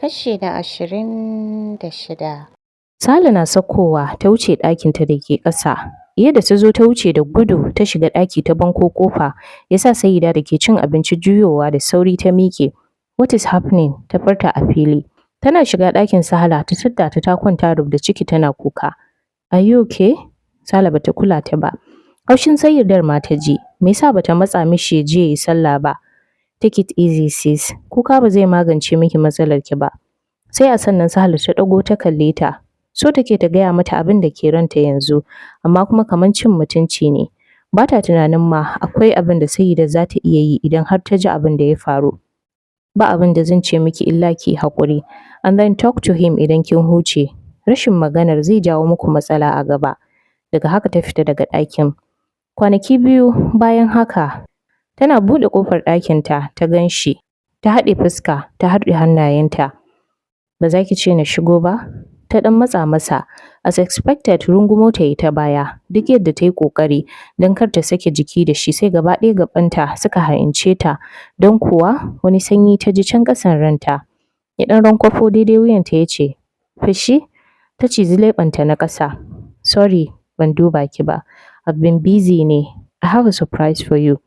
Kashi na 26. Sale na saukowa ta wuce ɗakinta da ke ƙasa. Yadda ta zo ta wuce da gudu ta shiga ɗaki ta banko ƙofa, ya sa Sayyida da ke cin abinci juyowa da sauri ta miƙe. "What is happening?" ta furta a fili. Tana shiga ɗakin Sahala ta tadda ta ta kwanta rubda ciki tana kuka. "Are you okay?" Sale bata kula ta ba. Haushin Sayyidar ma ta ji. Me yasa bata matsa mishi ya je ya yi sallah ba? "Take it easy, sis. Kuka ba zai magance miki matsalar ki ba." Sai a sannan Sahala ta ɗago ta kalle ta. So take ta gaya mata abin da ke ranta yanzu, amma kuma kamar cin mutunci ne. Ba ta tunanin ma akwai abin da Sayyida za ta iya yi idan har ta ji abin da ya faru. "Ba abin da zan ce miki illa ki yi haƙuri. And then talk to him idan kin huce. Rashin maganar zai jawo muku matsala a gaba." Daga haka ta fita daga ɗakin. Kwanaki 2 bayan haka, tana buɗe ƙofar ɗakinta ta gan shi. Ta haɗe fuska, ta haɗe hannayenta. "Ba za ki ce na shigo ba?" Ta ɗan matsa masa. As expected, rungumo ta yi ta baya. Duk yadda ta yi ƙoƙari don kar ta sake jiki da shi, sai gaba ɗaya gaɓanta suka ha'ince ta, don kuwa wani sanyi ta ji can ƙasan ranta. Ya ɗan rankwafo daidai wuyanta ya ce, "Fushi?" Ta cizi leɓenta na ƙasa. "Sorry, ban duba ki ba. I've been busy ne. I have a surprise for you."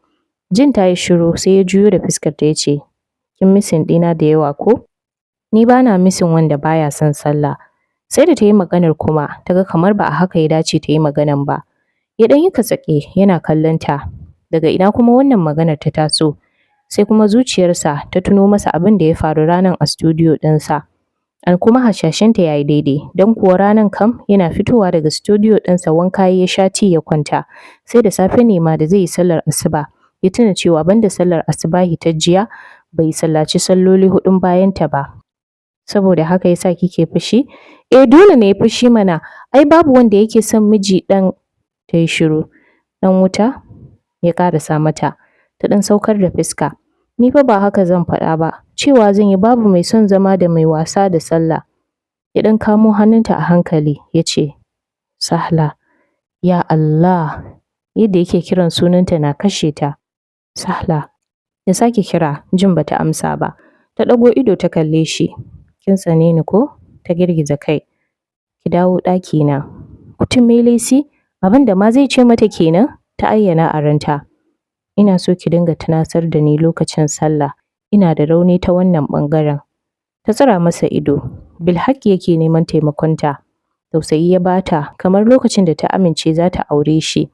Jin ta yi shiru sai ya juyo da fuskarta ya ce, "Kin missing ɗina da yawa ko? Ni ba na missing wanda baya son sallah." Sai da ta yi maganar kuma ta ga kamar ba a haka ya dace ta yi maganar ba. Ya ɗan yi kasake yana kallon ta. Daga ina kuma wannan maganar ta taso? Sai kuma zuciyarsa ta tuno masa abin da ya faru ranar a studio ɗinsa. And kuma hasashenta ya yi daidai, don kuwa ranar kam yana fitowa daga studio ɗinsa wanka ya sha tea ya kwanta. Sai da safe ne ma da zai yi sallar asuba ya tuna cewa banda sallar asubahi ta jiya, bai sallaci salloli huɗun bayanta ba. "Saboda haka yasa kike fushi?" "Eh, dole na yi fushi mana. Ai babu wanda yake son miji ɗan." Ta yi shiru. "Ɗan wuta?" ya ƙarasa mata. Ta ɗan saukar da fuska. "Ni fa ba haka zan faɗa ba. Cewa zan yi babu mai son zama da mai wasa da sallah." Ya ɗan kamo hannunta a hankali ya ce, "Sahla." Ya Allah! Yadda yake kiran sunanta na kashe ta. "Sahla." Ya sake kira, jin bata amsa ba. Ta ɗago ido ta kalle shi. "Kin tsane ni ko?" Ta girgiza kai. "Ki dawo ɗakina." Kutumelesi, abin da ma zai ce mata kenan, ta ayyana a ranta. "Ina so ki dinga tunasar da ni lokacin sallah. Ina da rauni ta wannan ɓangaren." Ta tsira masa ido. Bilhaƙi yake neman taimakonta. Tausayi ya bata, kamar lokacin da ta amince za ta aure shi.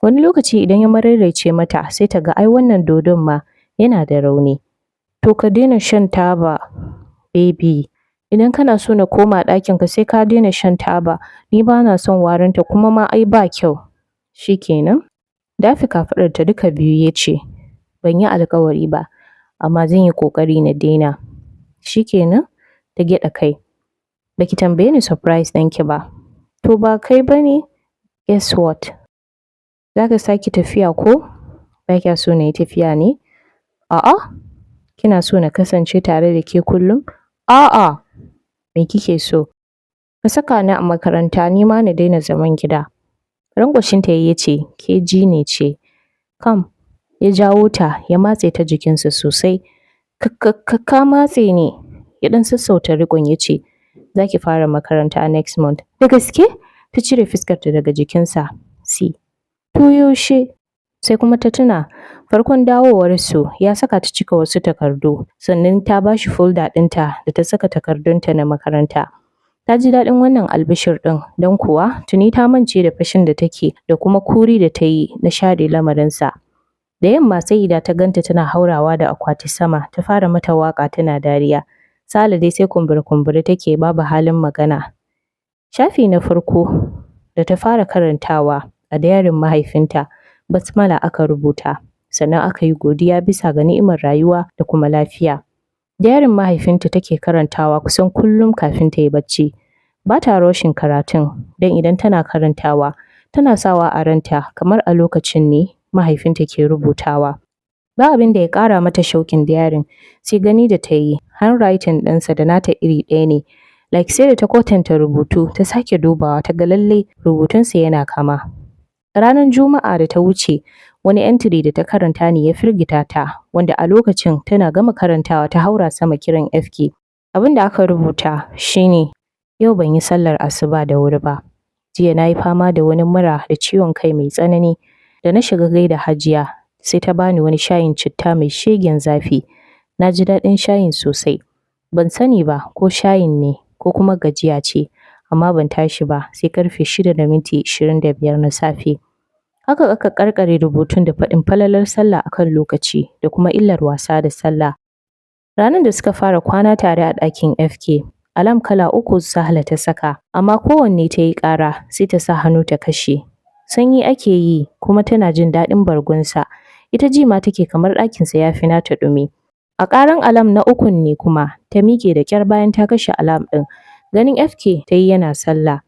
Wani lokaci idan ya marairaice mata, sai ta ga ai wannan dodon ma yana da rauni. "To ka daina shan taba, baby. Idan kana so na koma ɗakinka, sai ka daina shan taba. Ni ba na son warinta, kuma ma ai ba kyau." "Shi kenan." Dafe kafaɗarta duka biyu ya ce, "Ban yi alƙawari ba, amma zan yi ƙoƙari na daina." "Shi kenan?" Ta gyaɗa kai. "Baki tambaye ni surprise ɗinki ba." "To ba kai ba ne?" "Guess what?" "Za ka sake tafiya ko?" "Ba kya so na yi tafiya ne?" "A'a." "Kina so na kasance tare da ke kullum?" "A'a." "Me kike so?" "Ka saka ni a makaranta, ni ma na daina zaman gida." Rankwashinta ya ce, "Ke jini ce. Come." Ya jawo ta ya matse ta jikinsa sosai. Ka matse ni." Ya ɗan sassauta riƙon ya ce, "Za ki fara makaranta next month." "Da gaske?" Ta cire fuskarta daga jikinsa. "See. To yaushe?" Sai kuma ta tuna farkon dawowarsu ya saka ta cika wasu takardu, sannan ta ba shi folder ɗinta da ta saka takardunta na makaranta. Ta ji daɗin wannan albishir ɗin, don kuwa tuni ta mance da fushin da take da kuma kuri da ta yi na share lamarinsa. Da yamma Sayyida ta ganta tana haurawa da akwati sama, ta fara mata waƙa tana dariya. Sale dai sai kumbure-kumbure take, babu halin magana. Shafi na farko da ta fara karantawa a diaryn mahaifinta, basmala aka rubuta, sannan aka yi godiya bisa ga ni'imar rayuwa da kuma lafiya. Diaryn mahaifinta take karantawa kusan kullum kafin ta yi bacci. Ba ta rushing karatun, don idan tana karantawa tana sawa a ranta kamar a lokacin ne mahaifinta ke rubutawa. Ba abin da ya ƙara mata shauƙin diaryn sai gani da ta yi handwriting ɗinsa da nata iri ɗaya ne. Like sai da ta kwatanta rubutu ta sake dubawa, ta ga lallai rubutunsa yana kama. Ranar Juma'a da ta wuce, wani entry da ta karanta ne ya firgita ta, wanda a lokacin tana gama karantawa ta haura sama kiran FK. Abin da aka rubuta shine, yau ban yi sallar asuba da wuri ba. Jiya na yi fama da wani mura da ciwon kai mai tsanani. Da na shiga gaida Hajiya, sai ta bani wani shayin citta mai shegen zafi. Na ji daɗin shayin sosai. Ban sani ba ko shayin ne ko kuma gajiya ce, amma ban tashi ba sai karfe 6:25 na safe. Haka aka karkare rubutun da faɗin falalar sallah akan lokaci da kuma illar wasa da sallah. Ranar da suka fara kwana tare a ɗakin FK, alarm kala uku Sahla ta saka, amma kowanne ta yi ƙara sai ta sa hannu ta kashe. Sanyi ake yi kuma tana jin daɗin bargonsa. Ita ji ma take kamar ɗakinsa ya fi nata ɗumi. A ƙaran alarm na ukun ne kuma ta miƙe da ƙyar bayan ta kashe alarm ɗin. Ganin FK ta yi yana sallah.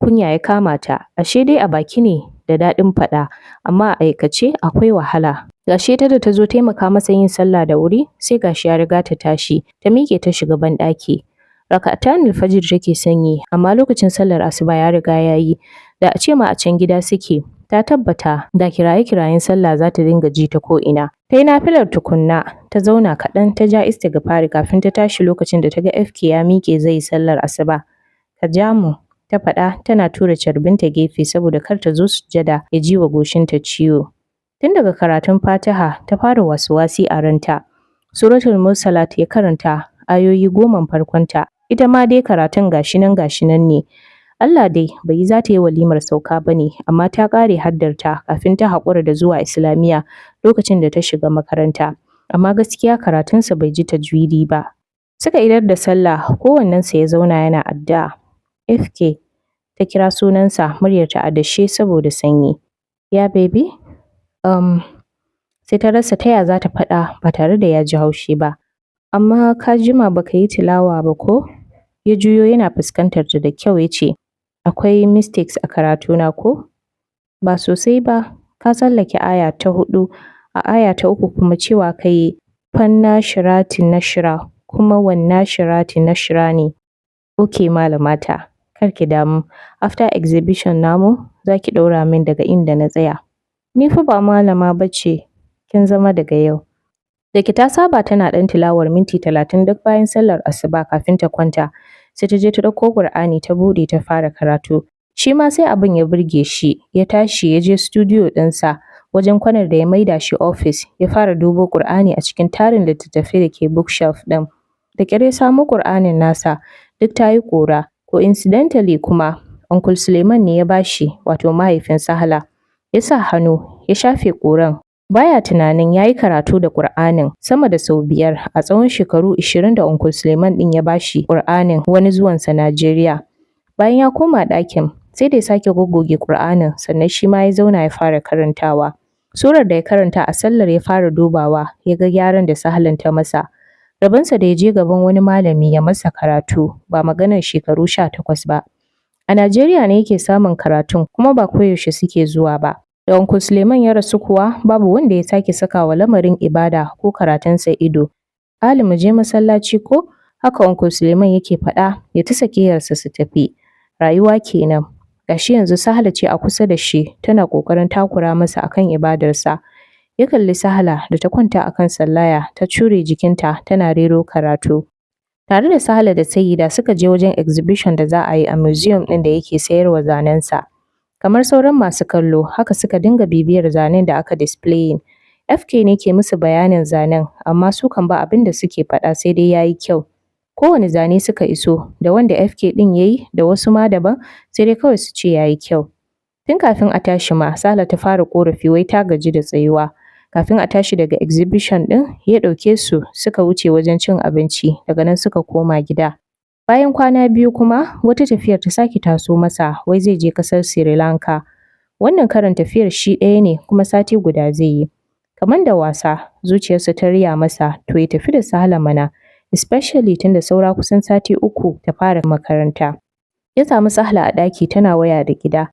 Kunya ya kama ta, ashe dai a baki ne da daɗin faɗa, amma a aikace akwai wahala. Gashi ita da ta zo taimaka masa yin sallah da wuri, sai gashi ya riga ta tashi, ta miƙe ta shiga banɗaki. Raka'atanil fajr take son yi, amma lokacin sallar asuba ya riga ya yi. Da a ce ma a can gida suke, ta tabbata da kiraye-kirayen sallah za ta dinga ji ta ko'ina. Ta yi nafilar tukunna, ta zauna kaɗan ta ja istighfari kafin ta tashi lokacin da ta ga FK ya miƙe zai yi sallar asuba. "Ka ja mu," ta faɗa tana tura carbinta gefe saboda kar ta zo sujjada ya ji wa goshinta ciwo. Tun daga karatun Fatiha ta fara wasuwasi a ranta. Suratul Mursalat ya karanta ayoyi 10 farkonta. Ita ma dai karatun gashi nan gashi nan ne. Allah dai bai yi za ta yi walimar sauka ba ne, amma ta ƙare haddarta kafin ta haƙura da zuwa Islamiyya lokacin da ta shiga makaranta. Amma gaskiya karatunsa bai ji tajwidi ba. Suka idar da sallah, kowannensu ya zauna yana addu'a. FK ta kira sunansa, muryarta a dashe saboda sanyi. "Ya baby?" Sai ta rasa ta ya za ta faɗa ba tare da ya ji haushi ba. "Amma ka jima ba ka yi tilawa ba ko?" Ya juyo yana fuskantar ta da kyau ya ce, "Akwai mistakes a karatuna ko?" "Ba sosai ba, ka tsallake aya ta 4, a aya ta 3 kuma cewa ka yi fannashirati nashra kuma wannashirati nashra ne." "Ok malamata, kar ki damu, after exhibition namu za ki ɗaura min daga inda na tsaya." "Ni fa ba malama ba ce." "Kin zama daga yau." Da ke ta saba tana ɗan tilawar minti 30 duk bayan sallar asuba kafin ta kwanta. Sai ta je ta ɗauko Ƙur'ani ta buɗe ta fara karatu. Shi ma sai abin ya burge shi, ya tashi ya je studio ɗinsa wajen kwanar da ya maida shi ofis, ya fara dubo Ƙur'ani a cikin tarin littattafai da ke bookshelf ɗin. Da ƙyar ya samo Ƙur'anin nasa, duk ta yi ƙura. Coincidentally kuma, Uncle Suleiman ne ya bashi, wato mahaifin Sahla. Ya sa hannu ya shafe ƙuran. Baya tunanin ya yi karatu da Ƙur'anin sama da sau 5 a tsawon shekaru 20 da Uncle Suleiman ɗin ya bashi Ƙur'anin wani zuwansa Najeriya. Bayan ya koma ɗakin, sai da ya sake goggoge Ƙur'anin sannan shi ma ya zauna ya fara karantawa. Surar da ya karanta a sallar ya fara dubawa, ya ga gyaran da Sahlan ta masa. Rabonsa da ya je gaban wani malami ya masa karatu ba maganar shekaru 18 ba. A Najeriya ne yake samun karatun kuma ba koyaushe suke zuwa ba. Da Uncle Suleiman ya rasu kuwa babu wanda ya sake saka wa lamarin ibada ko karatunsa ido. "Ali mu je masallaci ko?" Haka Uncle Suleiman yake faɗa ya tasa ƙeyarsa su tafi. Rayuwa kenan. Gashi yanzu Sahla ce a kusa da shi tana ƙoƙarin takura masa akan ibadarsa. Ya kalli Sahla da ta kwanta akan sallaya ta cure jikinta tana rero karatu. Tare da Sahla da Sayyida suka je wajen exhibition da za a yi a museum ɗin da yake sayarwa zanensa. Kamar sauran masu kallo, haka suka dinga bibiyar zanen da aka displaying. FK ne ke musu bayanin zanen, amma su kan ba abin da suke faɗa sai dai ya yi kyau. Kowane zane suka iso, da wanda FK ɗin ya yi da wasu ma daban, sai dai kawai su ce ya yi kyau. Tun kafin a tashi ma, Sahla ta fara ƙorafi wai ta gaji da tsayuwa. Kafin a tashi daga exhibition ɗin, ya ɗauke su suka wuce wajen cin abinci, daga nan suka koma gida. Bayan kwana 2 kuma, wata tafiyar ta sake taso masa, wai zai je ƙasar Sri Lanka. Wannan karon tafiyar shi ɗaya ne kuma sati guda zai yi. Kamar da wasa, zuciyarsa ta riya masa to ya tafi da Sahla mana, especially tunda saura kusan sati 3 ta fara makaranta. Ya samu Sahla a ɗaki tana waya da gida.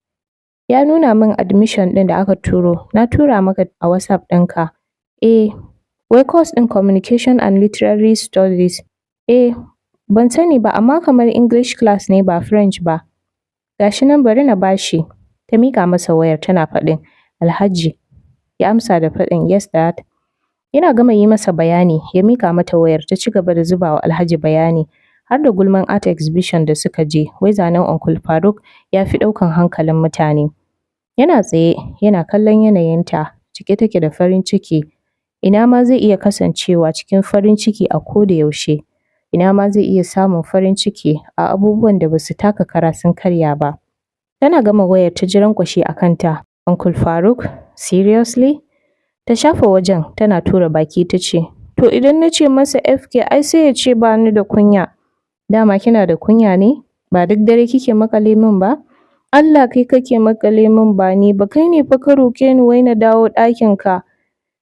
"Ya nuna min admission ɗin da aka turo, na tura maka a WhatsApp ɗinka." "Eh, wai course ɗin Communication and Literary Studies." "Eh, ban sani ba amma kamar English class ne ba French ba. Gashi nan bari na bashi." Ta miƙa masa wayar tana faɗin, "Alhaji." Ya amsa da faɗin, "Yes dad." Yana gama yi masa bayani, ya miƙa mata wayar ta ci gaba da zuba wa Alhaji bayani. Har da gulman art exhibition da suka je, wai zanen Uncle Faruk ya fi ɗaukan hankalin mutane. Yana tsaye yana kallon yanayinta, cike take da farin ciki. Ina ma zai iya kasancewa cikin farin ciki a koda yaushe. Ina ma zai iya samun farin ciki a abubuwan da ba su taka kara sun karya ba. Tana gama wayar ta ji rankwashi a kanta. Uncle Faruk, seriously? Ta shafa wajen tana tura baki ta ce, "To idan na ce masa FK ai sai ya ce ba ni da kunya." "Dama kina da kunya ne? Ba duk dare kike maƙale min ba?" "Allah, kai kake maƙale min, ba ni ba. Kai ne fa ka roƙe ni wai na dawo ɗakin ka."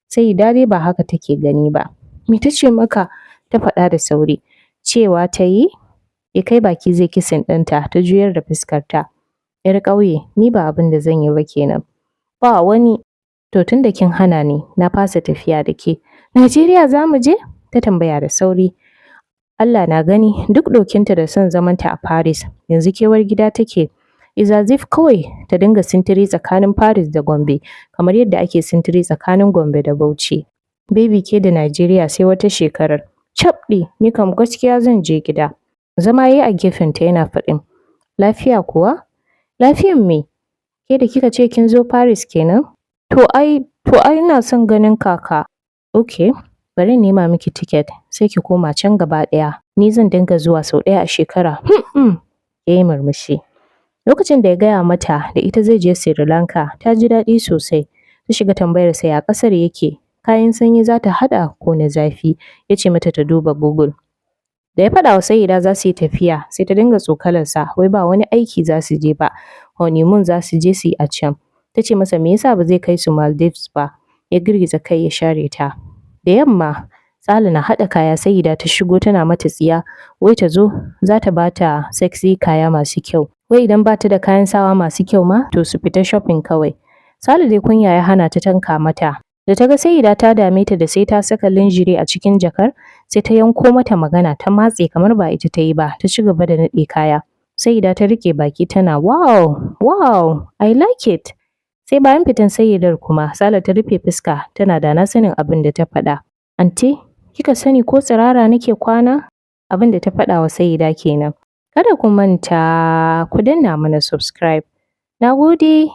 Sayyida dai ba haka take gani ba. "Me ta ce maka?" ta faɗa da sauri. "Cewa ta yi." Ya kai baki zai kissing ɗinta, ta juyar da fuskarta. "Yar ƙauye, ni ba abin da zan yi ba kenan." "Ba wani." "To tun da kin hana ni, na fasa tafiya da ke." "Najeriya za mu je?" ta tambaya da sauri. Allah na gani duk ɗokinta da son zamanta a Paris, yanzu kewar gida take. Is as if kawai ta dinga sintiri tsakanin Paris da Gombe, kamar yadda ake sintiri tsakanin Gombe da Bauchi. "Baby, ke da Najeriya sai wata shekarar." "Cabɗi, ni kam gaskiya zan je gida." Zama yayi a gefenta yana faɗin, "Lafiya kuwa?" "Lafiyan me? Ke da kika ce kin zo Paris kenan?" To ai ina son ganin kaka." "Okay, bari in nema miki ticket sai ki koma can gaba ɗaya. Ni zan dinga zuwa sau ɗaya a shekara." "Hmm." Ya yi murmushi. Lokacin da ya gaya mata da ita zai je Sri Lanka, ta ji daɗi sosai. Ta shiga tambayarsa ya ƙasar yake, kayan sanyi za ta haɗa ko na zafi. Ya ce mata ta duba Google. Da ya faɗa wa Sayyida za su yi tafiya, sai ta dinga tsokalarsa, wai ba wani aiki za su je ba, honeymoon za su je su yi a can. Ta ce masa me yasa ba zai kai su Maldives ba. Ya girgiza kai ya share ta. Da yamma, Sale na haɗa kaya, Sayyida ta shigo tana mata tsiya, wai ta zo za ta ba ta sexy kaya masu kyau. Wai idan ba ta da kayan sawa masu kyau ma, to su fita shopping kawai. Sale dai kunya ya hana ta tanka mata. Da ta ga Sayyida ta dame ta da sai ta saka lingerie a cikin jakar, sai ta yanko mata magana ta matse kamar ba ita ta yi ba, ta ci gaba da naɗe kaya. Sayyida ta riƙe baki tana, "Wow, I like it." Sai bayan fitan Sayyidar kuma, Sale ta rufe fuska tana da na sanin abin da ta faɗa. "Anty, kika sani ko tsirara nake kwana?" Abin da ta faɗa wa Sayyida kenan. Kada ku manta ku danna mana subscribe. Na gode.